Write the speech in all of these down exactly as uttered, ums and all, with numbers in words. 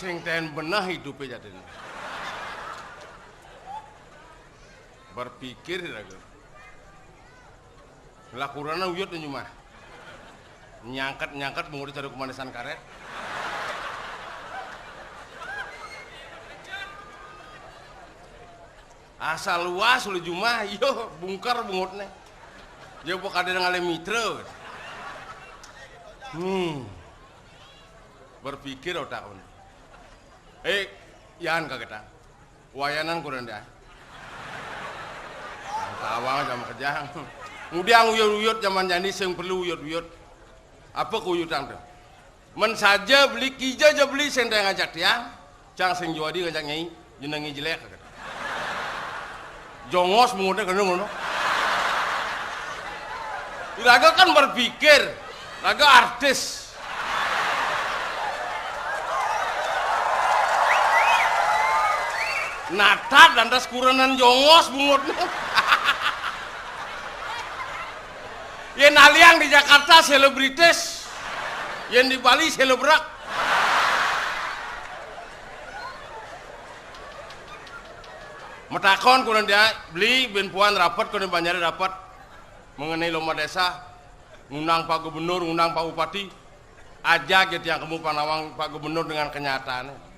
Sing ten beneh idupe jatine. Berpikir raga. Lah kurenan uyut nyu mah. Nyangket-nyangket bungut cari kemanisan karet. Asal luas ulu jumah, iyo bungker bungutne. Yo pok ada ngalih mitra. Hmm. Berpikir otak. Eh, yan kagetang. Wayanan kurang dah. Tawang sama kejang. Ngudiang uyut-uyut zaman jani sing perlu uyut-uyut. Apa kuyutang tu? Men saja beli kija ja beli sing ngajak tiang, cang sing juadi ngajak nyai, jenengi jelek. Jongos bungutne kena ngono. Raga kan berpikir, raga artis. Natat lantas kurenan jongos bungutne. Yen aliang di Jakarta selebritis, yen di Bali selebrak. Metakon kurenan dia, beli ben puan rapet kurenan banjare rapet mengenai lomba desa, ngundang Pak Gubernur, ngundang Pak Bupati, ajak ya tiang kemu panawang Pak Gubernur dengan kenyataannya.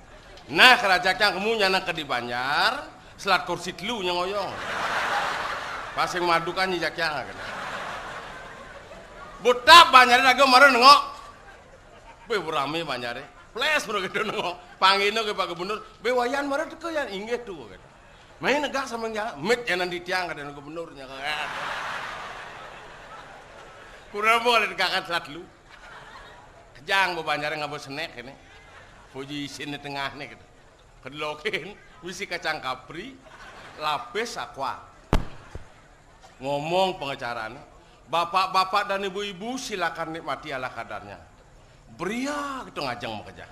Nah, kerajaan kemu nyana ke di Banjar, selat kursi telu nyang oyong. Pasing madukan nyijak yang. Buta Banjare raga mara nengok. Be rame Banjare. Ples mara gitu nengok. Panggilno ke Pak Gubernur, be wayan mara teka yan inggih tu gitu. Main negak sama yang mit yang nanti tiang kada gubernurnya. Kurang boleh tegakan selat lu. Kejang bebanjar ngaba senek ini. Puji isin di tengah nih gitu. Kedelokin, misi kacang kapri, lapis aqua. Ngomong pengacarane, "Bapak-bapak dan ibu-ibu silakan nikmati ala kadarnya." Bria gitu ngajeng makejang.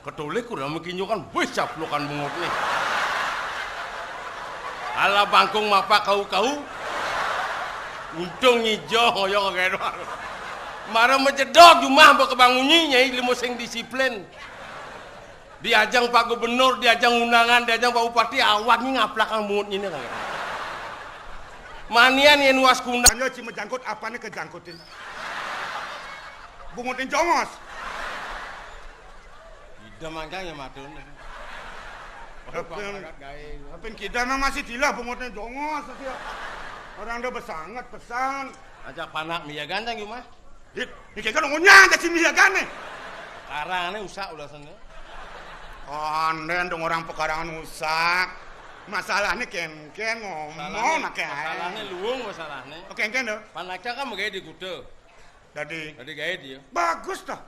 Ketulik udah mekinjukan, wih caplukan bungut nih. Ala bangkung mapa kau-kau. Untung ngijo ngoyong kayak doang. Mara mejedok jumah mbok kebangunyi nyai limo sing disiplin. Diajang Pak Gubernur, diajang undangan, diajang Pak Bupati, awak ni ngaplakang bungut ini kan. Manian yen was kundang. Ayo ci mejangkut apane kejangkutin. Bungutin jongos. Ida mangkang ya matun. Apin, apin kita mah masih dilah bungutnya jongos ya. Orang udah besangat pesan. Ajak panak mia ganteng yuk mah. Dit, ini kan ngunyah ada sini ya kan nih. Karangane usak ulasane. Onden dong orang pekarangan usak. Masalahnya ken-ken ngomong. Masalahnya, nak kayak masalahnya luung masalahnya. Oke, ken dong. Panaknya kan begitu di kuda. Jadi. Jadi gaya dia. Bagus toh.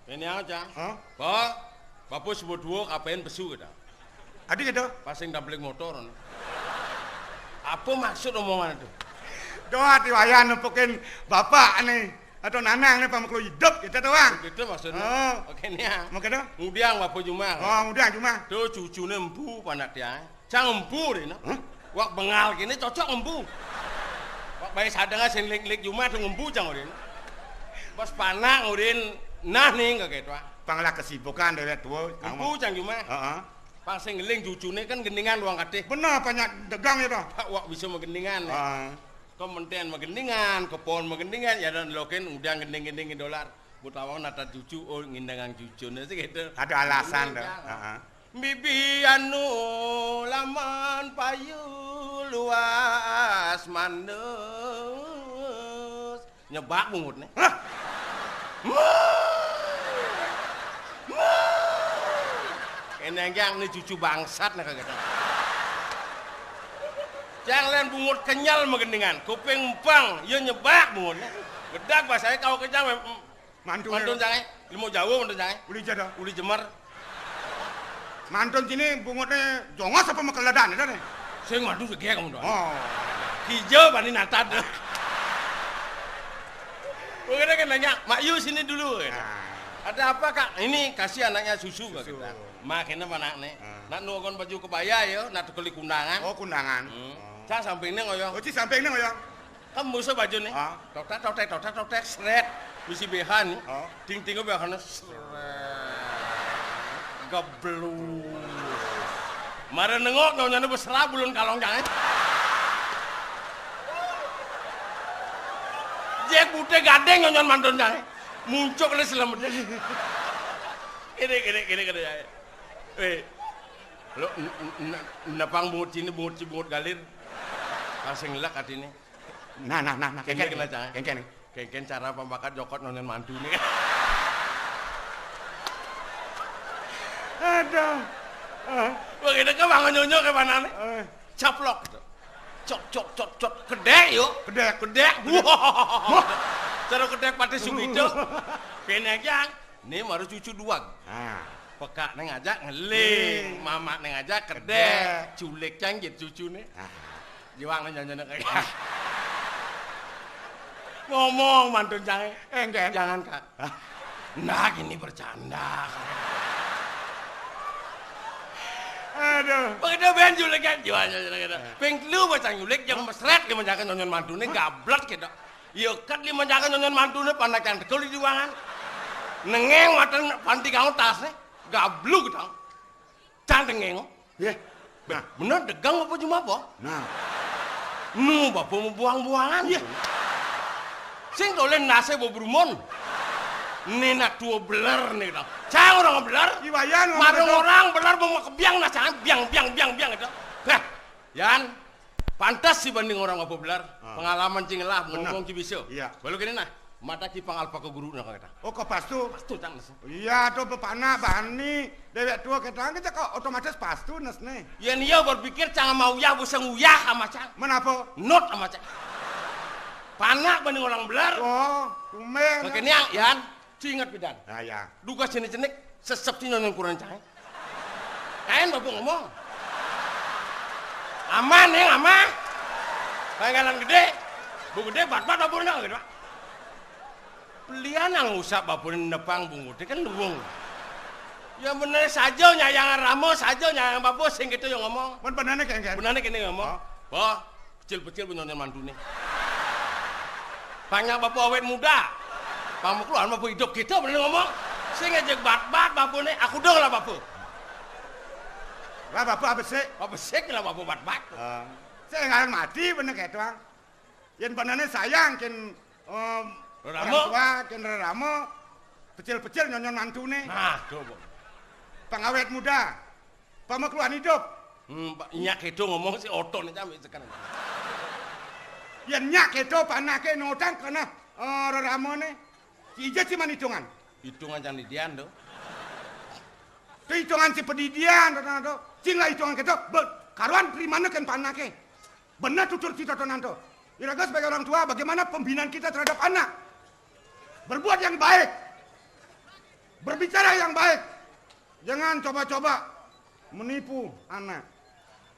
Ini aja. Hah? Pak, bapak sebut dua kapain pesu kita. Adi gitu. Pasing tablik motor. Apa maksud omongan itu? Doa tiwayan nempukin bapak nih. Atau nanang nih pamaklu hidup gitu doang. Gitu maksudnya. Oh. Oke nih ya. Mau gitu? Ngudiang bapak Juma. Oh, ngudiang Juma. Tuh cucune empu panak dia. Cang empu deh, no. Hah? Wak bengal kene cocok empu. Wak bayi sadanga sing lik-lik Juma tuh empu cang urin. Pas panak urin nah nih nggak gitu ah. Panglah kesibukan dewek tua. Empu cang Juma. Heeh. Pang sing ngeling cucune kan gendingan luang katih. Bener banyak dagang ya toh. Pak wak bisa magendingan. Heeh. Kau menten magendingan, kepon magendingan, ya dan loken udah gending-gending dolar. Buat awang natat cucu, oh ngindangang cucune sih gitu. Ada alasan tuh. Heeh. Bibi anu laman payu luas mandus. Nyebak bungut nih. Hah? Eneng yang nih cucu bangsat nih kagak. Jangan bungut kenyal magendingan, kuping empang, ya nyebak bungut nih. Bedak bahasanya kau kencang. Mantun. Mantun jange, limo jauh mantun jange. Uli jada. Uli jemer. Mantun sini bungutnya jongos apa mekeledan itu nih? Sing mantun segek kamu doang. Oh. Hijau bani natat. Mungkin dia nanya, "Mak Yu sini dulu." Ya. Nah. "Ada apa, Kak?" "Ini kasih anaknya susu," kata. Makanya mana nih? Ah. Nak nuakan baju kebaya ya, nak tukeli kundangan. Oh, kundangan. Hmm. Oh. Cang samping nih ngoyong. Oh, ci samping nih ngoyong. Kan musuh baju nih. Ah. Totek, totek, totek, totek, seret. Misi B H nih. Oh. Ting-ting B H nih. Seret. Keblu. Mara nengok nyonyoné beserap bulun kalong cangé. Jek buté gading nyonyon mantun cangé. Muncuk lé selemet. Kéné, kéné, kéné, kéné, cangé. Wéh. Lo n-, n-, n-, nepang bungut ciné, bungut ci-, bungut galir. Kasing lek atiné. Nah, nah, nah, nah, kénkén, kénkén, kénkén, cangé. Kénkén. Kénkén cara pambakat jokot nyonyon mantuné. Aduh. Ah. Begitu ké bangun nyonyo ké manané. Eh. Caplok gitu. Cot, cot, cot, cot. Kedék, yuk. Kedék. Kedék. Wah. Cara kedék pati sugito. Kéné jang. Né mara cucu duag. Ah. Pekakné ngajak ngeling, hmm, mamakné ngajak kedék, kedék. Culik cang jit cucuné. Ah. Juang nyonyoné kayak. Ngomong mantun cangé. Enggak. Jangan, Kak. Hah? Nah, ini bercanda. Aduh. Begitu ben culik kan, juang nyonyoné gitu. Eh. Ping telu bocah nyulik, yang mesret, dia menjaga nyonyon mantuné, gablek gitu. Iya, kat lima jaga nyonyon mantuné, pandak cang tegel di ruangan. Nengeng mata panti kamu tasné, gabluk tang. Cang tengeng. Yé. Nah. Bener degang apa cuma apa? Nah. Nu bapa mau buang-buangan. Iya. Sing tolé nasé bawa berumun. Né nak tua beler né tang. Cang orang beler. Iwayan. Marung orang beler mau kebiang nah cang biang, biang, biang, biang gitu. Hah. Yan, pantes sih banding orang apa belar. Ah. Pengalaman cing lah, bener. Ngomong ci bisa. Iya. Balu kéné nah, mata ki pangalpa ke guru nah kata. Oh, ke pastu? Pastu cang nes. Iya, tuh bepanak bani, déwék tua kata, kita kok otomatis pastu nes né. Yan iya berpikir cang mau uyah, bisa nguyah sama cang. Menapa? Not sama cang. Panak banding orang belar. Oh, tumben. Oké, niang, Yan. Ci inget pidan. Ah, ya. Dugas cenik-cenik, sesep ci nyonyon kurang cangé. Kain babu ngomong. Aman, Néng, aman. Panggalan gedé. Bu gedé, bat-bat babu nang gitu. Belian nang usap babu nepang bunguté kan luwung. Ya bener saja nyayang rama, saja nyayang babu sing gitu yang ngomong. Mun benerné kénkén. Benerné kéné ngomong. Oh. Bah, Pecil-pecil nyonyon mantuné. Panjang bapa awét muda. Pang keluar bapa hidup kita bener ngomong. Sing ngejek bat-bat bapané, aku dong lah bapa. Lah bapa apa sih? Apa sih lah bapa bat-bat? Ah. Sing ngarang mati bener kayak tuang. Yén benerné sayang kén, em, rerama. Orang tua, kén rerama, pecil-pecil nyonyon mantuné. Nah, coba. Pang awét muda. Pama keluar hidup. Hmm, Pak, nyak itu ngomong si oto nih sampai sekarang. Yén nyak itu panaké notang kena, eh, reramané. Si ija cuma hitungan. Hitungan cang didian tuh. Itu hitungan si pedidian, tuh, tuh, tuh. Cing lah hitungan kita, be-, karuan primana kan panaké. Benar tutur si totonan tuh. Iraga sebagai orang tua, bagaimana pembinaan kita terhadap anak? Berbuat yang baik. Berbicara yang baik. Jangan coba-coba menipu anak.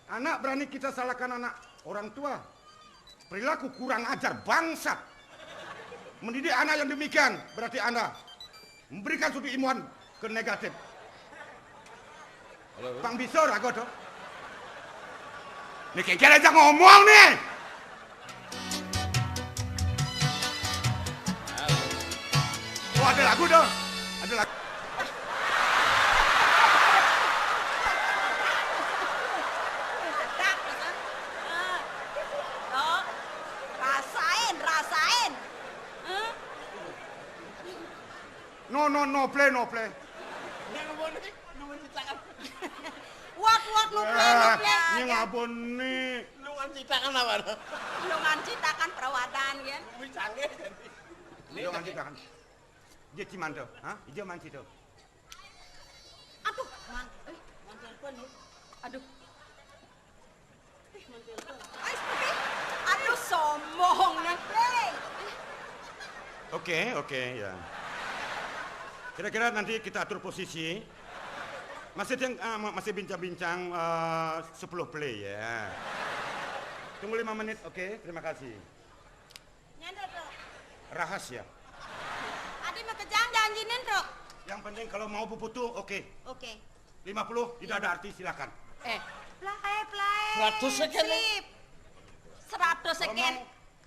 Anak berani kita salahkan anak orang tua. Perilaku kurang ajar, bangsat. Mendidik anak yang demikian berarti Anda memberikan suatu imbauan ke negatif. Halo. Pang bisa raga to. Nih kengkel aja ngomong nih. Oh, ada lagu dong. Ada lagu. Tuh, rasain, rasain. Hah? No, no, no play, no play. Yang mana? Lu menciptakan. Wak, wak, no play, no play. Ini ngabon nih. Lu menciptakan apa? Lu menciptakan perawadan, kan? Lebih canggih jadi. Lu menciptakan. Dia ci mantu, ha? Ija manci to. Aduh, man, eh, man telepon nih. Aduh. Eh, man telepon. Ay, sepi. Aduh, sombong nih. Oke, oke, ya. Kira-kira nanti kita atur posisi. Masih yang, eh, ma-, masih bincang-bincang, eh, sepuluh play ya. Tunggu lima menit, oke, terima kasih. Nyanda, Dok. Rahasia. Adi mah kejang janjinin, Dok. Yang penting kalau mau puputu, oke. Oke. Lima puluh, tidak ada arti, silakan. Eh. Play, play. Seratus second, eh. Sip. Seratus second. Kalau mau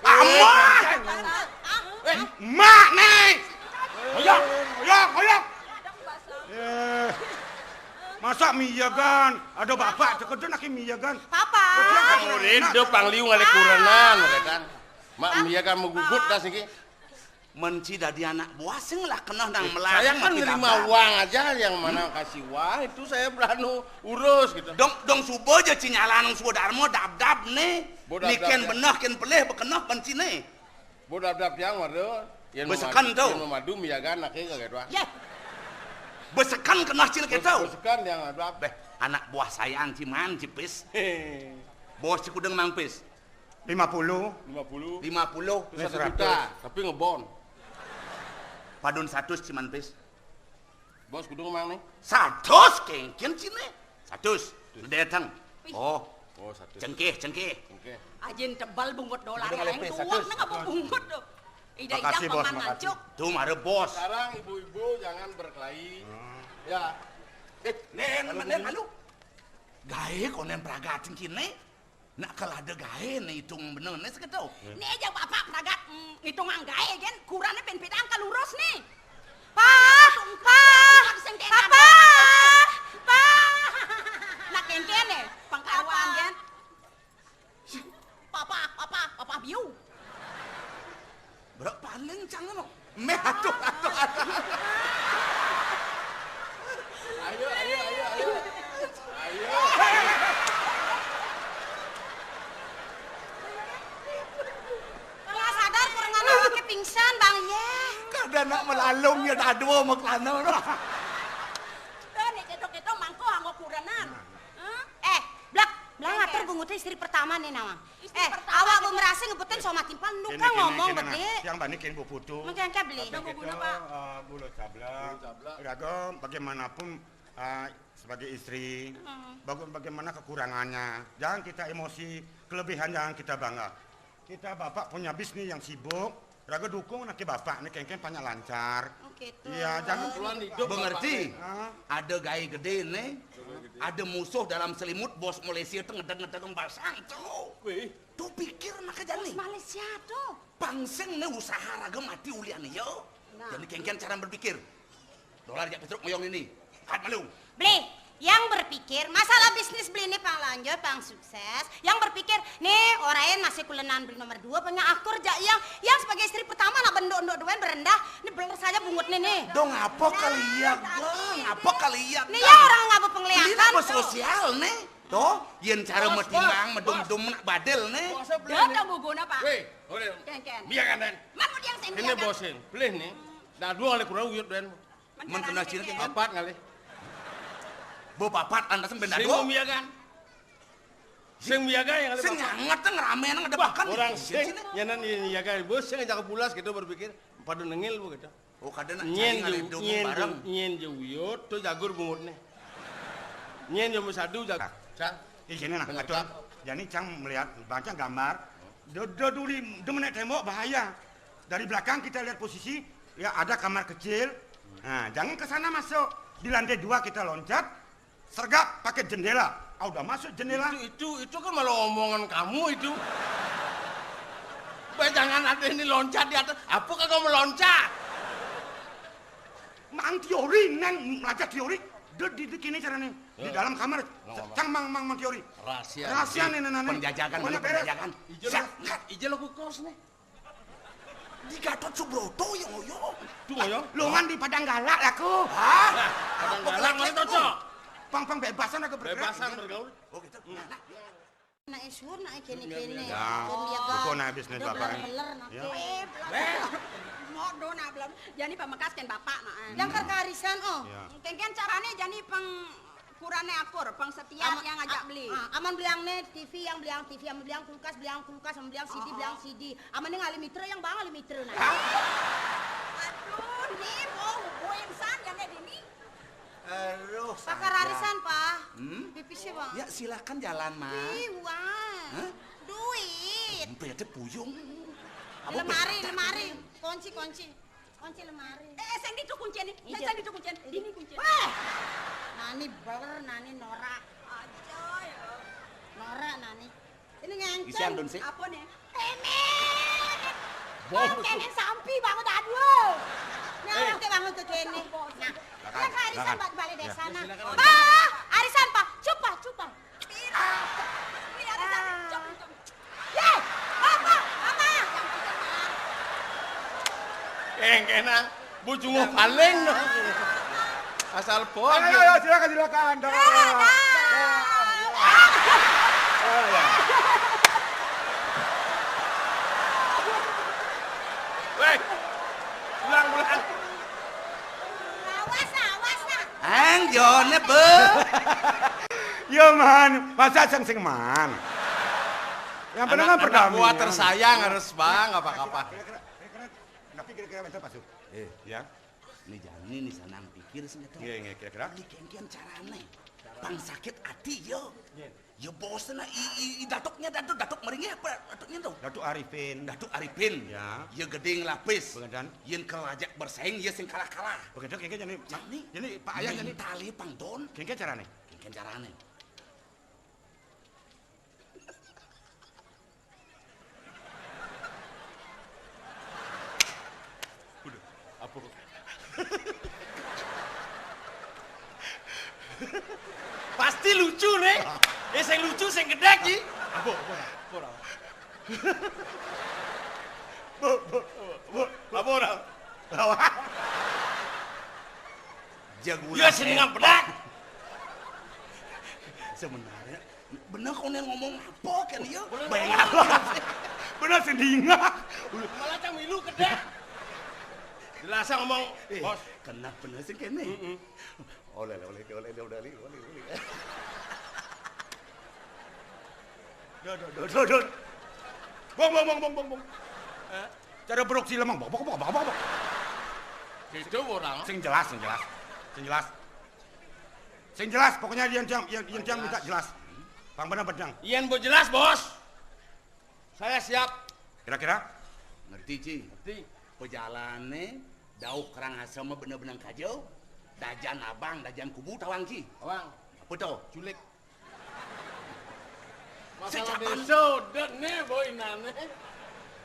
Amat. Mak nih. Ayo, ayo, ayo. Eh, masa miyagan? Ada bapak, cekeden aki miyagan. Papa. Amun idup pangliu ngalih kurenan, katan. Mak miyagan magugut dah siki. Mén ci dadi anak buah sing lah keneh nang melah. Saya kan nerima uang aja, yang mana kasih uang itu saya beranu urus gitu. Dong, dong suba ja ci nyalanang swadarma dab-dab né. Niken beneh kén pelih bekeneh pen ci né. Bo dab-dab tiang madu. Yén besekan mamadu, to. Yén mamadu miyagan aké ka kéto. Yéh. Besekan keneh cil kéto. Besekan tiang dab-dab. Béh, anak buah sayang ci man ci pis. Bos ci kudeng mang pis. Lima puluh. Lima puluh. Lima puluh. Terus satu juta, tapi ngebon. Padun satus ci man pis. Bos kudu ngomong nih. Satus kéngkén ci né. Satus. Déteng. Oh. Oh, satus. Cengkeh, cengkeh. Oke. Ajin tebal bungut dolar. Udah yang ngalih pis, tuak satus. Nang apa bungut tuh? Ida-ida makasih, Bos, paman makasih. Ngancuk. Tuh mara bos. Sekarang ibu-ibu jangan berkelahi. Ya. Eh, nen, nen, alu. Gaé konen pragat cengkeh né. Nak kal ada gaé né itung bener né seketo. Né ja bapak pragat, mm, itung anggaé gén kurané pén pedang kalurus né. Pa, pa, papa, pa. Nak kéngkén né pangkaruan gén. Papa, papa, papa biu. Bro, paling cang no. Méh, aduh, aduh, aduh. Ayo, ayo, ayo, ayo. Ayo. Kalau sadar kurang anak pakai pingsan, Bang, yé. Kada nak melalung ya dadua maklana no. Tuh, né kéto-kéto mangko anggo kurenan. Hah? Eh, Blak, Bang, atur bungut istri pertama né nawang. Istri pertama. Eh, awak Bu Merasing ngebutin sama timpal, nu kang ngomong gedé. Yang bani kén Bu Putu. Mungkin ké beli. Ada Bu Putu, Pak. Eh, Bu Lo Cabla. Bu Lo Cabla. Raga bagaimanapun, eh, sebagai istri, baga-, bagaimana kekurangannya. Jangan kita emosi, kelebihan jangan kita bangga. Kita bapak punya bisnis yang sibuk, raga dukung anak bapak né kéngkén banyak lancar. Oh, gitu. Iya, jangan. Kebetulan hidup. Mengerti? Hah? Ada gaé gedé né, ada musuh dalam selimut, bos Malaysia tuh ngedeg-ngedeg basang tuh. Wih. Tuh pikir nak jani. Bos Malaysia tuh. Pang sing né usaha raga mati ulian iya. Nah. Jani kéngkén cara berpikir. Dolar jak petruk moyong ini. Kat malu. Beli, yang berpikir masalah bisnis beli ini pang lanjut, pang sukses. Yang berpikir, nih, orain masih kulenan beli nomor dua, pang akur ja yang, yang sebagai istri pertama nak bendok-endok duen berendah, ini beler saja bungut nih, nih. Dong, apa kali iya, Gang? Apa kali iya, Gang? Nih, ya orang ngaba pengliakan. Beli nak bersosial, nih. Toh, yén cara bos, medimang, bos, medum-dum nak badel, nih. Bos, beli nih. Datang guguna, Pak. Wéh, udah. Kéngkén. Biarkan, Den. Mak, mau dia yang saya biarkan. Ini bosin, beli nih. Dah dua kali kurang uyut, Den. Mén keneh cina kéngkén? Papat ngalih. Bo papat, lantas bén dadua. Sing miyagan. Sing miyagan yang ngalih. Sing papat. Nyanget téh ngeramé nang ada. Wah, makan orang di sini. Sing nyanan miyagan. Bo sing ajak pulas gitu berpikir. Pada nengil bo gitu. Oh, kada nak nyén cari ju-, ngalih dukung nyén ju-, bareng. Nyén ja uyut tuh jagur bungutné. Nyén ja masadu jag-, nah. Cang. Ih, gini nah, bener, atur. Cang. Jani cang melihat, baca gambar. Duduk dulu, demen naik tembok bahaya. Dari belakang kita lihat posisi, ya ada kamar kecil. Nah, jangan ke sana masuk. Di lantai dua kita loncat, sergap pakai jendela. Ah, udah masuk jendela. Itu, itu, itu kan malah omongan kamu itu. Bayangan ada ini loncat di atas, apa kagak meloncat? Mang teori, neng belajar teori. Duduk di, di sini caranya. Di dalam kamar. Cang mang, mang, mang teori. Rahasia. Rahasia nih, nana nih. Penjajakan, pokoknya beres. Penjajakan. Ijel, ijel aku kos nih. Di Gatot Subroto ya ngoyo. Tuh ngoyo. Longan di Padang Galak aku. Hah? Padang Galak mana cocok? Pang, pang bebasan aku bergerak. Bebasan bergaul. Oh gitu. Nah, nah. Nak isur, nak kene-kene. Ya. Kon dia ga. Kok nak bisnis apa? Beler, beler, nak. Ya. Eh, belum. Mau do nak belum. Jani pamekas kan bapak nak. Yang kerja arisan, oh. Ya. Kengken carane jani peng kurane akur, peng setiap yang ngajak beli. Ah, aman beli yang ne, T V yang beli yang T V, yang beli yang kulkas, beli yang kulkas, yang beli yang C D, beli yang C D. Aman ne ngali mitra yang bang ngali mitra nah. Aduh, ni mau hubungin san yang ne dini. Aduh, pakar arisan, Pak. Hmm? Pipisnya, Bang. Ya, silakan jalan, Mas. Ih, wah. Hah? Duit. Bete puyung. Lemari, lemari. Kunci, kunci. Kunci lemari. Eh, sing ditu kuncine. Sing ditu kuncine. Ini kuncine. Wah. Nani beler, nani norak. Aja ya. Norak nani. Ini ngengceng. Isian, Don, sih. Apa nih? Ini. Bos. Kene sampi bangun, aduh. Nah, eh, bangun ke kene. Nah, kan arisan buat balik desa, nah. Pak, arisan, Pak. Cupa, cupa. Pira? Pira arisan? Cupa, cupa. Ye, apa? Apa? Kengkena, bu cunguh paling no. Asal bos. Ayo, ayo, silakan, silakan. Dah. Dah. Oh, ya. Weh, pulang, pulang. Awas, awas, nah. Ang jone be. Yo man, masa sing sing man. Yang penting kan perdamaian. Anak buah tersayang harus bang, apa-apa. Kira-kira, kira-kira, tapi kira-kira macam apa, Su? Eh, ya. Ini jani nih sanang pikir sih nggak tahu. Iya, iya, kira-kira. Ini kengkian carane. Pang sakit hati yo. Iya. Ya bos na i, i, i datuknya datuk, datuk meringnya apa datuknya tuh? Datuk Arifin. Datuk Arifin. Ya. Ya geding lapis. Begadan. Yen kelajak bersaing ya sing kalah-kalah. Begadan kengkian jani. Jani. Jani Pak Ayah jani. Tali pang don. Kengkian carane. Kengkian carane. Udah, apa? Pasti lucu nih. Eh, sing lucu sing gedek iki. Apa, apa, apa, apa? Bu, bu, bu, bu. Apa ora? Jagulah. Ya sing ngambek. Sebenarnya bener kau ngomong apa kan ya? Bayang apa? Bener sing dingak. Malah cang milu kedek. Jelas ngomong, eh, bos. Kena bener sih kene. Oleh, oleh, oleh, oleh, oleh, oleh. Dot, dot, dot, dot, dot. Bong, bong, bong, bong, bong, bong. Eh? Cara brok si lemang, bok, bok, bok, bok, bok, bok. Itu orang. Sing jelas, sing jelas. Sing jelas. Sing jelas, pokoknya yang yang yang minta jelas. Pang benar bedang. Yang mau jelas, bos. Saya siap. Kira-kira? Ngerti, Ci? Ngerti. Pejalane dauh kerang asem bener-bener kajau. Dajan abang, dajan kubu tawang, Ci. Tawang. Apa to? Culik. Masalah desa udah nih, boy, nane.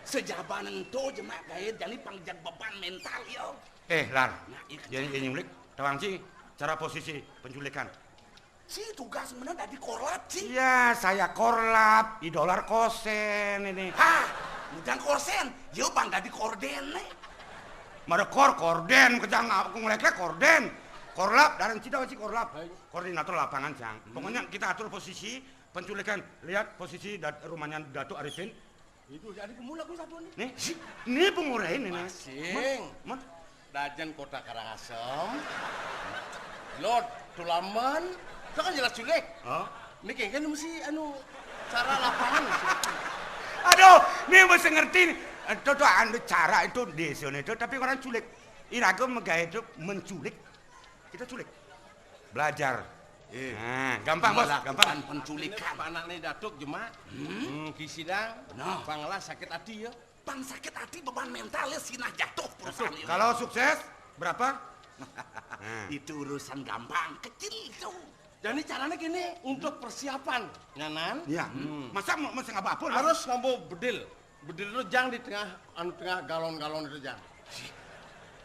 Sejaban ento jemak gair jani pangjak beban mental yo. Eh, Lar. Nah, iya. Jadi ini nyulik, tawang Ci, cara posisi penculikan. Ci tugas mana dadi korlap, Ci? Iya, saya korlap, idolar kosen ini. Hah, udah kosen, yo bang dadi korden nih. Mara kor korden, kejang aku ngelek-lek korden. Korlap, dalam Ci tawang Ci korlap. Koordinator lapangan, Cang. Pokoknya kita atur posisi penculikan. Lihat posisi dat rumahnya Datuk Arifin. Itu jadi pemula ku satu nih. Nih, nih pengurain ini. Masing. Dajan Kota Karangasem. Lot Tulaman. Itu kan jelas culik. Hah? Ini kayaknya mesti anu cara lapangan. Aduh, ini mesti ngerti nih. Itu tuh anu cara itu di sini itu tapi orang culik. Iraga megai itu menculik. Kita culik. Belajar. Nah, gampang, Bos, gampang. Penculikan. Anakné Datuk Jemak. Hmm, kisidang. Nah. Pang lah sakit hati ya. Pang sakit hati, beban mental ya, sinah jatuh perusahaan. Kalau sukses, berapa? Nah. Itu urusan gampang, kecil itu. Jadi caranya gini, untuk persiapan, nganan. Iya. Hmm. Masa mau, mau ngaba apa? Harus ngaba bedil. Bedil itu jang di tengah, anu, tengah galon-galon itu jang.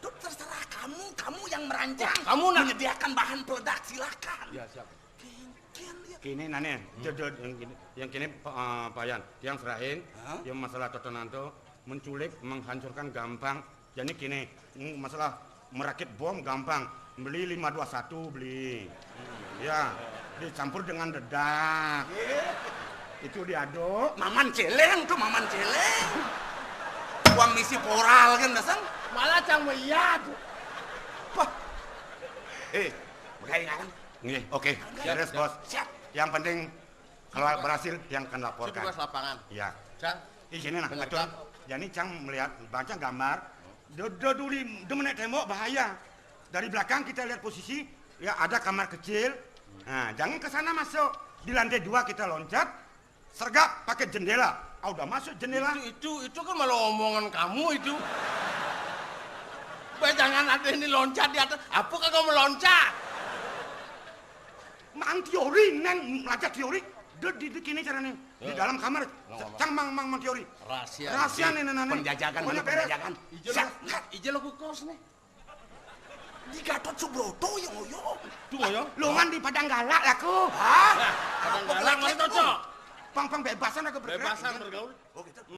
Itu terserah kamu, kamu yang merancang. Wah, kamu nak menyediakan bahan peledak, silakan. Ya, siap. Kénkén ya. Kéné nané, jodoh yang kéné, yang kéné, eh, Pak Yan, yang serahin, yang masalah totonan to, menculik, menghancurkan gampang. Jadi kéné, mm, masalah merakit bom gampang. Beli lima dua satu, beli. Ya, dicampur dengan dedak. Itu diaduk. Maman céléng tuh, maman céléng. Uang misi poral kan dasar. Malah cang melihat. Wah. Eh, bagaimana? Nggih, oke. Siap, beres, siap. Bos. Siap. Yang penting kalau berhasil, yang akan laporkan. Itu tugas lapangan. Iya. Cang. Di sini nah, betul. Jadi cang melihat, baca gambar. Do, do duli, do menek tembok bahaya. Dari belakang kita lihat posisi, ya ada kamar kecil. Nah, jangan ke sana masuk. Di lantai dua kita loncat, sergap pakai jendela. Ah, udah masuk jendela. Itu, itu, itu kan malah omongan kamu itu. Bayangan ada ini loncat di atas, apa kagak meloncat? Mang teori, neng belajar teori. Di, di, di kini caranya. Di dalam kamar. Cang mang, mang, mang teori. Rahasia. Rahasia nih, nih, nih. Penjajakan, penjajakan. Ijel, ijel aku kos nih. Di Gatot Subroto ya ngoyo. Tuh ngoyo. Longan di Padang Galak aku. Hah? Padang Galak mana cocok? Pang, pang bebasan aku bergerak. Bebasan bergaul. Oh gitu.